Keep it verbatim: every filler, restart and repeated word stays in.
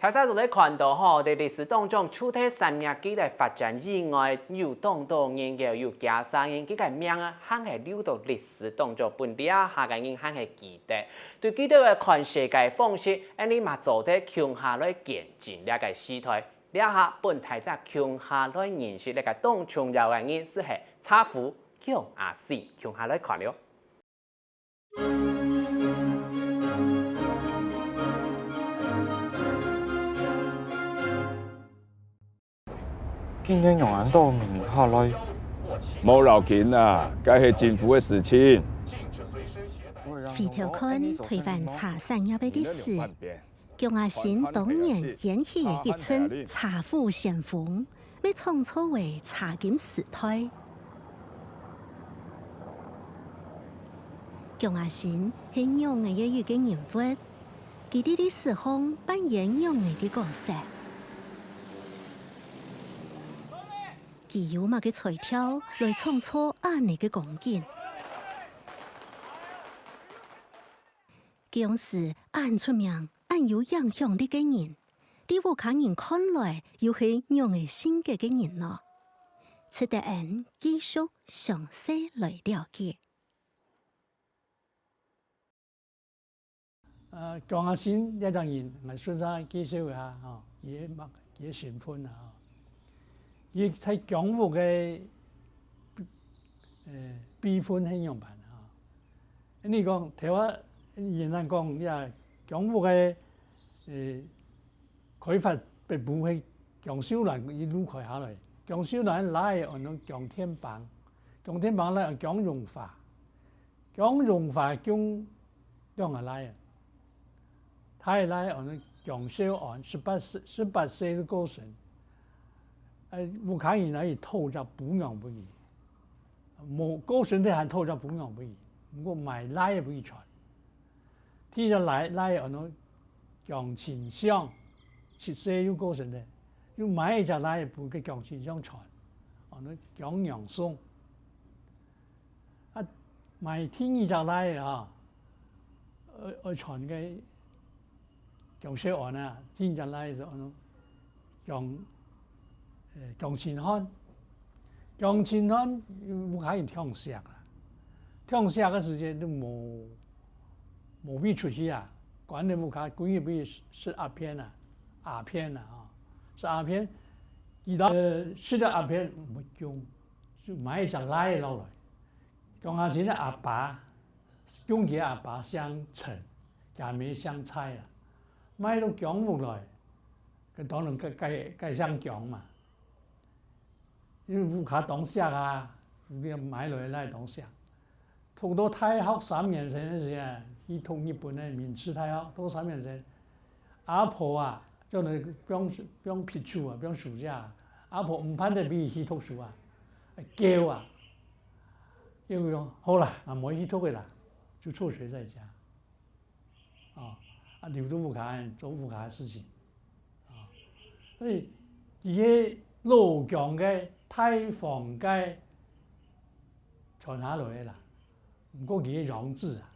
大家都來看到吼，在歷史當中，除忒產業佢个發展以外，有當多人个，有幾儕人，佢个名啊，還係留到歷史當中，分這下个人還係記得。對佢兜个看世界方式，𠊎俚嘛做得共下來見證這个時代。這下分大家共下來認識這个當重要个人，就係茶夫姜阿新，共下來看了。 今日仰恁多人客來？無要緊啊，該係政府个事情。回頭看臺灣茶產業个歷史， 姜阿新當年掀起个一陣茶夫旋風，乜創造了茶金時代。姜阿新係仰仔个一個人物，佢在歷史項扮演仰仔个角色？佢有麼个才調來創造恁仔个光景？ 姜氏恁出名、恁有影響力个人，在屋下人看來又係仰仔性格个人呢？值得𠊎等繼續詳細來了解。呃，姜阿新這個人，𠊎順續介紹一下吼，佢个，佢个身份啊吼。佢在姜屋个，呃，輩分係仰般啊吼？ 你講，頭下，人人講，這姜屋个，呃，開發北部係姜秀蘭一路開下來。姜秀蘭个倈仔安到姜天邦，姜天邦倈仔姜榮華，姜榮華降兩個倈仔，大倈仔安到姜秀安，十八歲，十八歲就過身。哎，屋下人來討隻餔娘分佢。 無，過身忒還討隻餔娘分佢，毋過買倈仔分佢傳。第一隻倈，倈仔安到姜清祥，七歲又過身忒，又買一隻倈仔分該姜清祥傳，安到姜娘送。啊，買第二隻倈仔啊，愛，愛傳个 姜秀安啊，第二隻倈仔安到姜，呃，姜清漢。姜清漢屋下人忒惜啊，忒惜个時節都無，無位出去啊，關在屋下，歸日分佢食鴉片啊，鴉片啊，吼，食鴉片，佢兜，呃，食了鴉片毋會降，就買一隻倈仔落來。姜阿新个阿爸， 姜佢阿爸姓陳，厥姆姓蔡啊，賣到姜屋來，該當然該，該，該姓姜嘛。因為屋下當惜啊，買來倈仔當惜。讀到大學三年生个時啊，去讀日本个明治大學，讀三年生，阿婆啊，叫佢放，放避暑啊，放暑假啊，阿婆毋盼得分佢去讀書啊，噭啊， 因為講，好啦，𠊎無去讀个啦，就輟學在家。哦，啊，留到屋下做屋下个事情。哦，所以，佢係老姜个大房个傳下來个啦。毋過佢个養子啊，